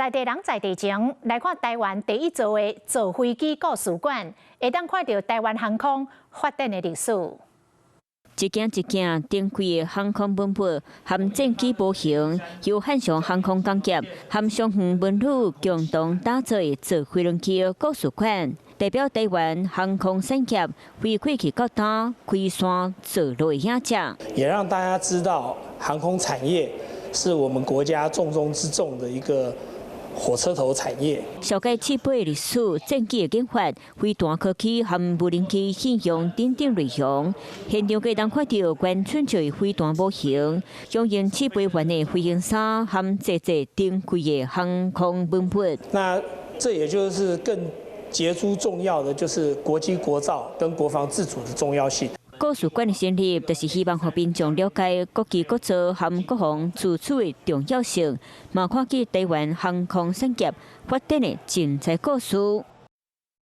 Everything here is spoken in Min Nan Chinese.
在地人在地情，來看臺灣第一座的造飛機故事館，會當看著臺灣航空發展的歷史。一件一件珍貴的航空文物和戰機模型，由漢翔航空工業和雙園文旅共同打造的造飛輪機故事館，代表臺灣航空產業飛過去到今開山造路的影跡。也讓大家知道航空產業是我們國家重中之重的一個火車頭產業。紹介試飛歷史、戰機的研發、飛彈科技和無人機應用等等內容。現場會當看著原春的飛彈模型，響應試飛員的飛行衫和濟濟珍貴的航空文物。那這也就是更傑出重要的，就是國機國造跟國防自主的重要性。故事館的成立，就是希望予民眾了解國機國造和國防自主的重要性，嘛看見臺灣航空產業發展的精彩故事。